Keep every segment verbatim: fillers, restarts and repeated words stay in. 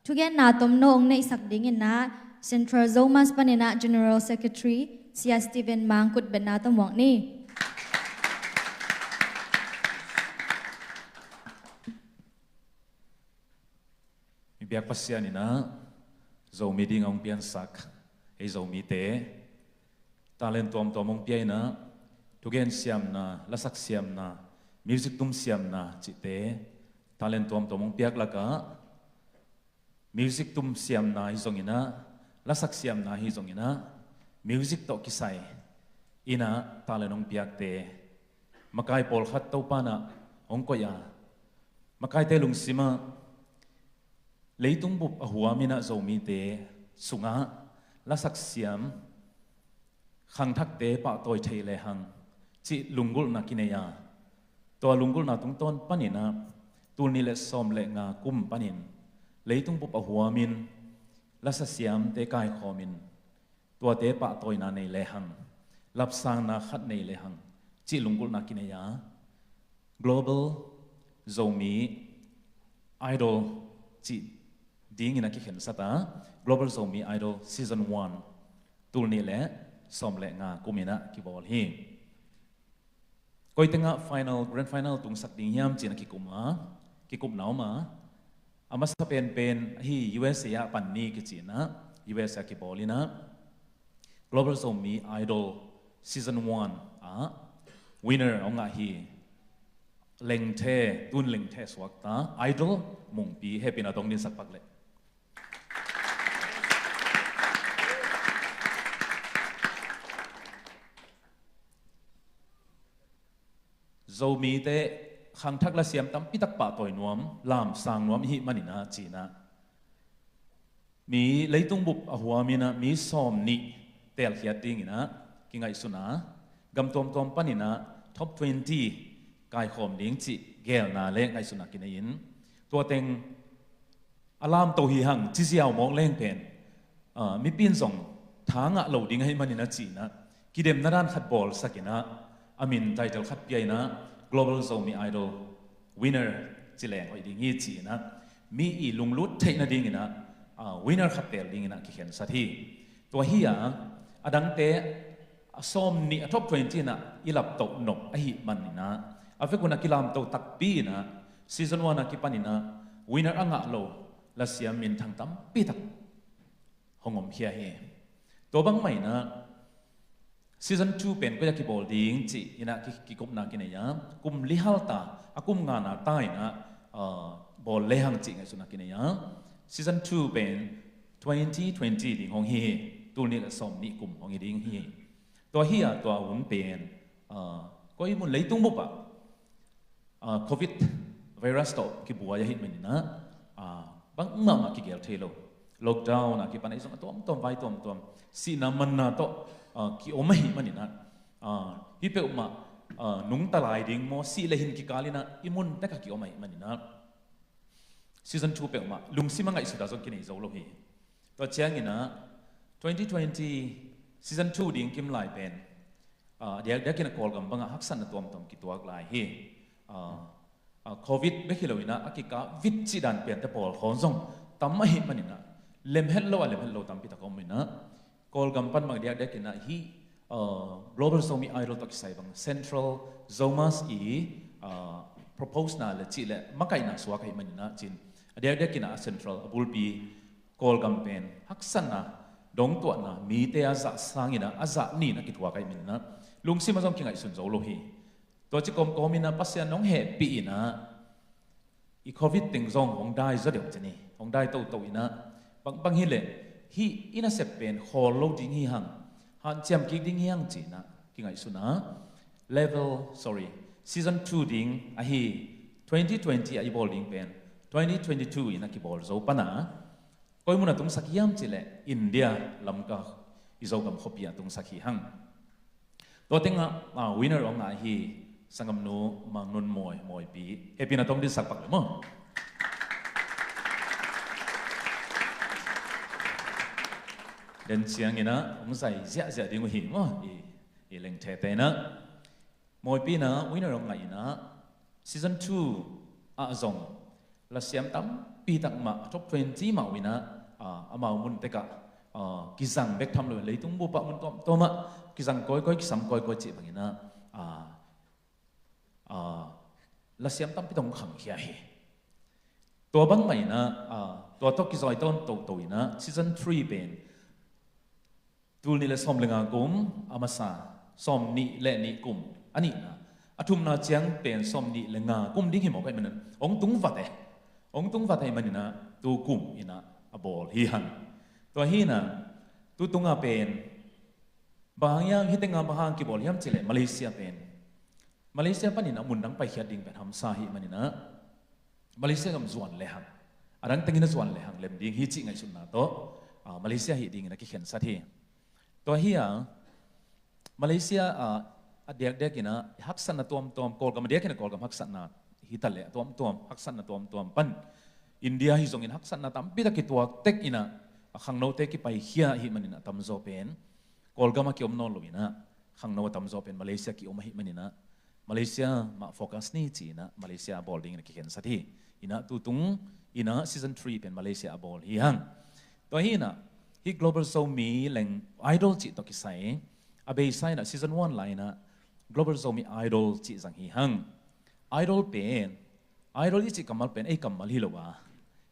Thugenna tomno hong neihsak dingin ah Central Zomus panin ah General Secretary Sia Stephen Mang kutbetna tawh muak ni. Mi biak Pasian in ah Zomi ding a hong piansak ei Zomite talent tuamtuam hong pia in ah, thugen siamna, lasak siamna, music tum siamna cihte talent tuamtuam hong piak lakah music tum siamna hi zongin ah, lasak siamna hi zongin ah, music tawh kisai in ah talent hong piakte makai pawlkhat Topa in ah hong koih a, makaite lungsim ah leitung bup a huam in ah Zomite sungah lasak siam khangthakte pahtawi thei lehang cih lunggulhna kinei a, tua lunggulhna tungtawn panin ah tul nih le sawm le nga kum panin leitung bup a huamin lasa siamte kaikhawmin tuate pahtawina nei lehang, lapsangna khat nei lehang cih lunggulhna kinei a, Global Zomi Idol cih dingin a kikhensat a, Global Zomi Idol Season one tul nih le sawm le nga kum in ah kibawl hi. Koi tengah final, grand final tungsak ding hiam ci-in a kikum a, kikupna om a, a masa penpen ahi U S A ah pan ni kici in ah, U S A kibawl in ah Global Zomi Idol Season one ah winner a hong ngah hi. Lengthe, tun lengthe suakta Idol Mungpi, hehpihna tawh hong dinsak pak leh. Zomite khangthak lasiam tampitak pahtawi nuam, lamsang nuam i hih manin ah ci-in ah mi leitung bup a huamin ah mi sawm nih teelkhiat dingin ah kingaihsun a, gam tuamtuam panin ah top twenty kaikhawm ding cih geelna le ngaihsutna kinei in, tua teng a lamto hi hang ci ziau mawk leng pen, ah, mipi in zong tha ngah lo ding ahih manin ah ci-in ah kidemna dan khat bawlsak in ah, a min title khat pia in ah Global Zomi Idol winner ci leng hoih ding hi ci-in ah mi i lunglut theih nadingin ah, ah, winner khat teel dingin ah kikhensat hi. Tua hi a, a dangte a sawm nih a top twenty in ah i laptoh nop ahih manin ah, a vekun a kilamto takpi in ah, season one a kipan in ah winner a ngah lo lasiam minthang tampitak hong omkhia hi. Tua bangmah in ah season two pen koi a kibawl ding cih in ah ki-, kikupna kinei a, kum li hal ta, a kum ngana ta in ah, ah, bawl lehang cih ngaihsutna kinei a, season two pen twenty twenty ding hong hi hi, tul nih le sawm nih kum hong hi ding hi. Tua hi a, tua hun pen, ah, koi mun leitung bup ah, ah, covid virus tawh kibuai ahih manin ah, ah, bang mahmah kigel thei lo. Lockdown a kipan ah i zong a tuamtuam vai tuamtuam, sihna manna tawh, ah, kiom ahih manin ah, ah, hih peuhmah, ah, nungta lai ding maw, sih le hin kikal in ah i mun bek a kiom ahih manin ah season two peuhmah lungsim a ngaihsut a zong kinei zo lo hi. Tua ciangin ah twenty twenty season two ding kim lai pen, ah, diakdiak in ah Kawlgam bangah haksatna tuamtuam kituak lai hi. Ah, ah, covid bek hi lo in ah a kikap vit cih dan piante pawl khawng zong tam ahih manin ah, lemhet lo a lemhet lo tampi tak om in ah, Kawlgam pan bang diakdiak in ah hih, ah, Global Zomi Idol tawh kisai bang Central Zomus i, ah, propose na le cih le makaihna suak ahih manin ah cin, a diakdiak in ah a central, a bulpi Kawlgam pen haksatna, dongtuahna, mite a zah sangin ah a zah nih in ah kithuak ahih manin ah lungsim a zong kingaihsun zo lo hi. Tua ci kawmkawm in ah Pasian hong hehpih in ah i covid teng zong hong dai zaw deuh ci ni, hong dai toto in ah, bang, bang hi leh hih i nasep pen khawl lo ding hi hang, hanciam kik ding hi hang ci-in ah kingaihsun a, level, sorry, season two ding ahi twenty twenty a i bawl ding pen twenty twenty-two in ah kibawl zo pan a, koi mun a tungsak hiam cih leh India lamka, i Zogam khuapi ah tungsak hi hang. Tua tengah, ah, winner hong ngah hi, sanggamnu Mang Nun Mawi, Mawipi. Hehpihna tawh hong dinsak pak le maw. Den ciangin ah hong zai ziahziah ding uh hi maw, i, i lengthe te in ah. Mawipi in ah winner hong ngah in ah, season two ah zong lasiam tampi pi tak mah, top twenty mah uh inah, ah, amau mun tekah, ah, kizang bek tham lo in leitung bup ah mun tuamtuam ah kizang kawikawi, kisam kawikawi cih bang inah, ah, ah, lasiam tampi tawh hong khangkhia hi. Tua bang mah inah, ah, tua tawh kizawi tawntung to inah season three pen tul nih le sawm le nga kum a masa, sawm nih le nih kum a nihna, a thumna ciang pen sawm nih le nga kum ding hi mawk ahih manin hong tung vat e. Hong tung vat ahih manin ah tu kum inah a bawl hi hang. Tua hi inah tu tungah pen bang hang hiam, hih tengah bang hang kibawl hiam cih leh Malaysia pen, Malaysia panin a mun dang paikhiat ding pen hamsa ahih manin ah Malaysia gam zuan lehang, a dang tengin a zuan lehang lem ding hi cih ngaihsutna tawh, ah, Malaysia hih dingin a kikhensat hi. Tua hi a, Malaysia, ah, a diakdiak inah haksatna tuamtuam, Kawlgam a diak inah Kawlgam haksatna hi ta leh a tuamtuam, haksatna tuamtuam pan India hi zongin haksatna tampi tak kituak tek inah a khangnote kipaikhia ahih manin a tamzaw pen Kawlgam a kiom nawn lo inah khangno a tamzaw pen Malaysia kiom ahih manin ah Malaysia mah focus ni ci inah Malaysia a bawl dingin a kikhensat hi. Inah tu tung inah season three pen Malaysia a bawl hi hang. Tua hi inah hih Global Zomi Leng Idol cih tawh kisai a beisa inah season one lai inah Global Zomi Idol cih zang hi hang. Idol pen, Idol i cih kammal pen ei kammal hi lo a,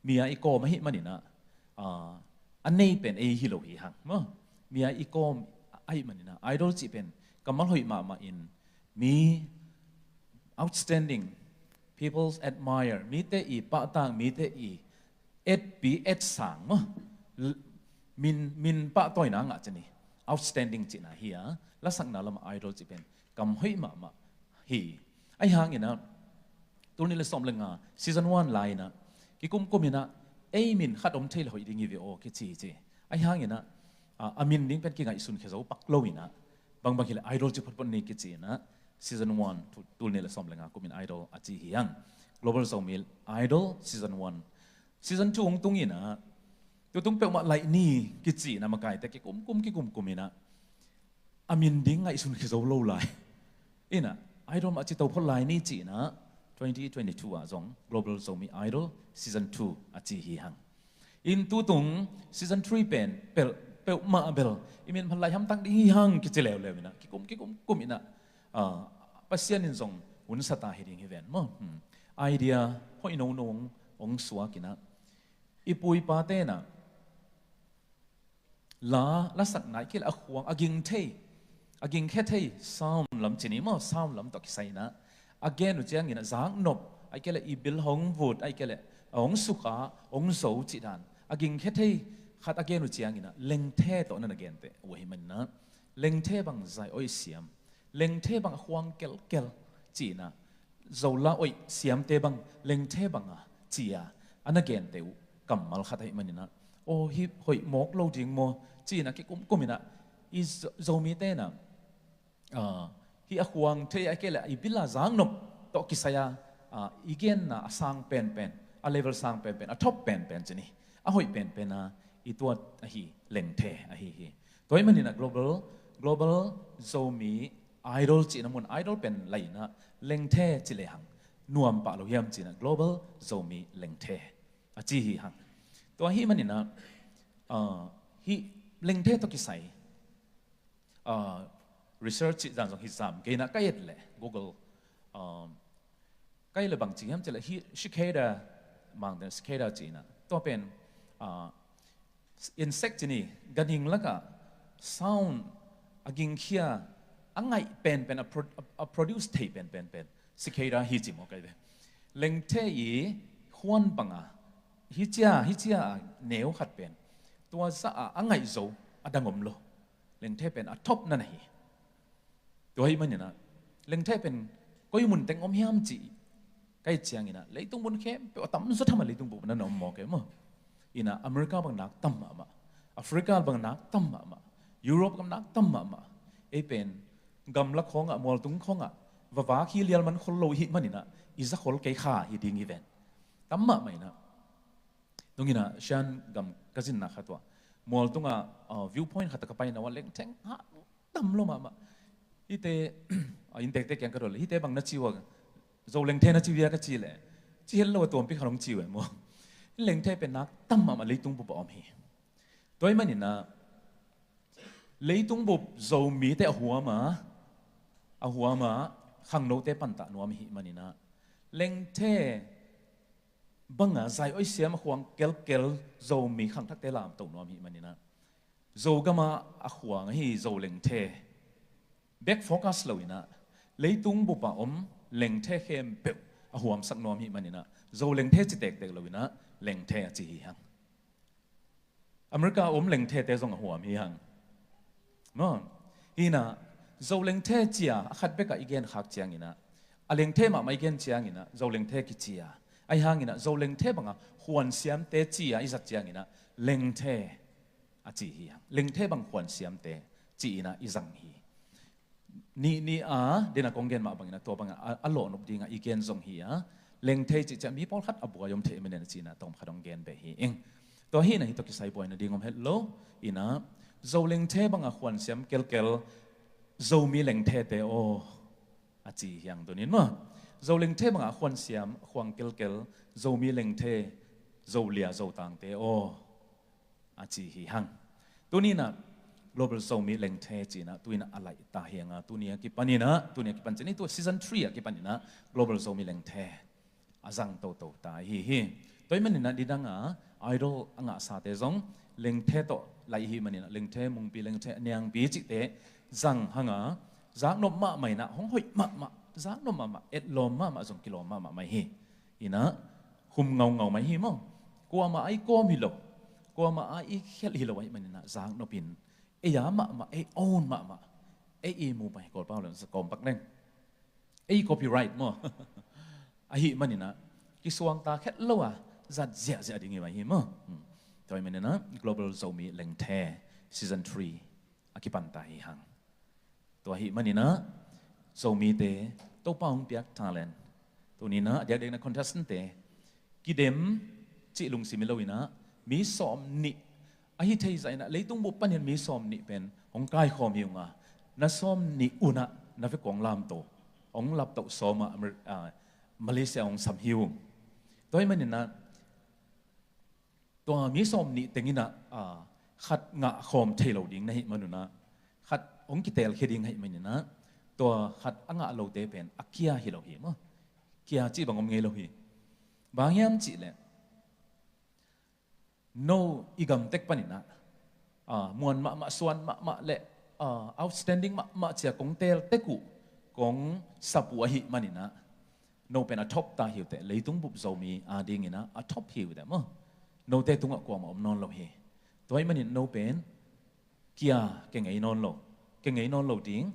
mi a i kawm ahih manin ah, ah, a nei pen ei hi lo hi hang maw. Mi a i kawm ahih manin ah Idol cih pen kammal hoih mahmah in, mi outstanding, people admire, mite i pahtak, mite i etpi etsang maw, l-, min, min pahtawina ngah cih ni. Outstanding cihna hi a, lasakna lamah Idol cih pen kam hoih mahmah hi. Ahi hangin ah tul nih le sawm le nga season one lai inah kikumkum inah ei min khat om thei le hoih ding hi ve aw kici ci. Ahi hangin ah, ah, a min ding pen kingaihsun khia zo pak lo inah bangbang hi leh Idol ci photphot ni kici inah season one tu-, tul nih le sawm le nga kumin Idol a ci hi hang. Global Zomi Idol season one. Season two hong tung inah tu tung peuhmah laih ni kici inah makaite kikumkum kikumkum inah a min ding ngaihsun khia zo lo lai inah Idol mah ci to phot lai ni ci inah twenty twenty-two ah zong Global Zomi Idol season two a ci hi hang. In tu tung season three pen pel peuhmah bel i min phat lai hamtang ding hi hang kici leuleu inah kikum kikumkum inah, ah, Pasian in zong hunsa ta hi ding hi ven maw. Hmm. Idea hoih nono hong, hong suak inah i pu i pate inah la, lasakna ahih kei leh a khuang, a ging thei, a gingkhia thei sound lam ci ni maw, sound lam tawh kisai inah a gen uh ciangin ah zaknop ahih kei leh i bil hong vut ahih kei leh a hong sukha, hong zo cih dan a gingkhia thei khat a gen uh ciangin ah lengthe tawh na na genteh uh ahih manin ah lengthe bang zai awih siam, lengthe bang a khuang kelkel ci inah Zola oih siamte bang lengthe banga ci a a na genteh uh kammal khat ahih manin ah aw hih hoih mawk lo ding maw ci inah kikumkum inah i Zo-, Zomite inah, ah, hih a khuang thei ahih kei leh i bil a zaknop tawh kisai a, ah, i genna a sang penpen, a level sang penpen, a top penpen ci ni, a hoih penpen a i tuat ahi lengthe ahi hi. Tua ahih manin ah Global, Global Zomi Idol cihna mun Idol pen laih inah lengthe ci lehang nuam pah lo hiam ci inah Global Zomi Lengthe a ci hi hang. Tua ahih manin ah, ah, hih lengthe tawh kisai, ah, research cih dan zong hi zam kei inah ka et leh Google, ah, ka et leh bang ci hiam cih leh hih cicada, Mangte in cicada ci inah tua pen, ah, insect ci ni, ganhing lakah sound a gingkhia a ngaih penpen, a pro-, a, a produce thei penpen pen cicada hi ci maw kai ve. Lengthe i huan banga hi cia, hi cia a neu khat pen tua zah a a ngaih zo a dang om lo. Lengthe pen a top na na hi. Tua ahih manin ah lengthe pen koi mun teng om hiam cih ka et ciangin ah leitung mun khempeuh a tamzaw tham a leitung bup na na om mawk e maw. Inah America bang nak tam mahmah, Africa bang nak tam mahmah, Europe bang nak tam mahmah. Ei pen gamla khawngah, mualtung khawngah va vak hi lial man khol lo i hih manin ah i za khol kei kha hi ding hi ven. Tam mahmah inah. Nung inah Shan gam ka zinna khat uh ah mualtungah, ah, viewpoint khat ah ka paina uh ah lengthe hang tam lo mahmah. Hihte, ah, inntekte kiang ka dot leh hihte bang na ci uh a, Zo lengthe na ci uh hia ka cih leh ci het lo a, tuampi khat hong ci uh e maw. Lengthe pen nak tam mahmah leitung bup a om hi. Tua ahih maninah leitung bup Zomite a huam a, a huam a khangnote pantah nuam ahih maninah lengthe banga zai-oih siam a khuang kelkel Zomi khangthakte lamto nuam ahih maninah Zogama a khuang ahi Zo lengthe bek focus loinah leitung bupa om lengthe khempeuh a huamsak nuam ahih maninah Zo lengthe ci tektek loinah lengthe a ci hi hang. America a om lengthete zong a huam hi hang. Maw? Hinah Zo lengthe cia a khat bekah i genkhak cianginah a lengthe mahmah i gen cianginah Zo lengthe kicia. Ahi hanginah Zo lengthe banga khuansiamte cia i zat cianginah lengthe a ci hi hang. Lengthe bang khuansiamte ci-inah i zang hi. Nih nih a dena kong gen mah bangin a tua bangin a, a lawhnop dingah i gen zong hi a, lengthei cihciah mi pawlkhat a buai om thei manin a cihna tawmkhat hong gen beh hi ing. Tua hi na hi tua kisai buaina ding om het lo. Inah Zo lengthe banga khuansiam kelkel Zomi lengthete aw a ci hiang tunin maw? Zo lengthe banga khuansiam khuang kelkel Zomi lengthe Zolia Zotangte aw a ci hi hang. Tuninah Global Zomi Lengthe cinah tuinah a laih ta hianga tunia kipaninah tunia kipan cini tu season three a kipaninah Global Zomi Lengthe a zang toto ta hi hi. Tua ahih maninah nidanga idol a ngahsate zong lengthe tawh laih hi maninah lengthe mungpi lengthe niangpi cihte zang hanga zaknop mahmah inah hong hoih mahmah zaknop mahmah etlawm mahmah zong kilawm mahmah mai hi. Inah hum ngaungau mai hi maw? Kuamah a i kawm hi lo, kuamah a i khelh hi lo ahih maninah zaknopin ei a mahmah ei own mahmah ei i mu pai kawlpau le sa kawm pak leng ei copyright maw? Ahih maninah kisuangta khet lo a zat ziahziah ding hi mai hi maw? Tua ahih maninah Global Zomi Lengthe season three a kipanta hi hang. Tua ahih maninah Zomite Topa hong piak talent tuninah a diakdiakna contestantte kidem cih lungsim hi loinah mi sawm nih ahi thei zahinah leitung bup panin mi sawm nih pen hong kaikhawm hi unga na sawm nih unah na vekung lamto hong laptoh sawmah Malaysia hong sam hi ung. Tua ahih maninah tua mi sawm nih tenginah khat ngah khawm thei lo ding na hih manunah khat hong kitelkhia ding ahih maninah tua khat a ngah lote pen a kia hi lo hi maw? Kia cih bang om ngei lo hi. Bang hiam cihleh no i gamtek paninah muan mahmah suan mahmah le outstanding mahmah cia kong tel tek uh kong sap uh ahih maninah no pen a thop ta hi uh teh leitung bup Zomi a dinginah a thop hi uh teh maw? Note tungah kuamah om nawn lo hi. Tua ahih manin no pen kia kengei nawn lo kengei nawn lo ding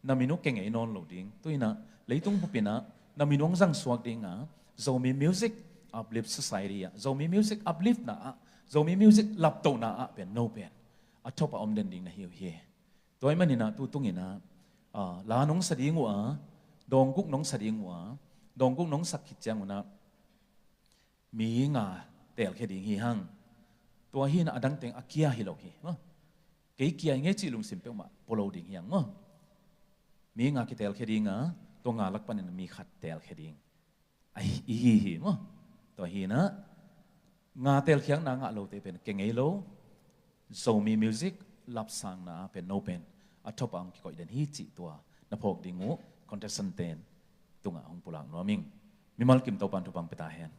na min uh kengei nawn lo ding tuinah leitung bupinah na min uh hong zang suak dinga Zomi Music Uplift Society ah Zomi Music uplift na ah Zomi Music laptohna ah pen no pen a thop a om den ding na hi uh hi. Tua ahih maninah tutunginah la nong sa ding uh a dawngkuk nong sa ding uh a dawngkuk nong sak khit ciangunah mi nga telkhia ding hi hang. Tua hinah a dangteng a kia hi lo hi maw? Kei kia hi ngei cih lungsim peuhmah pua lo ding hi hang maw? Mi nga kitelkhia dinga tua nga lak panin mi khat telkhia ding ahi hi maw? Tua hinah nga telkhiakna ngah lote pen kengei lo Zomi music lapsangna a pen no pen a thop a hong kikoih den hi cih tua na phawk ding uh contestant ten tungah hong pulak nuam ing. Mimal kim Topan thupang pia ta hen.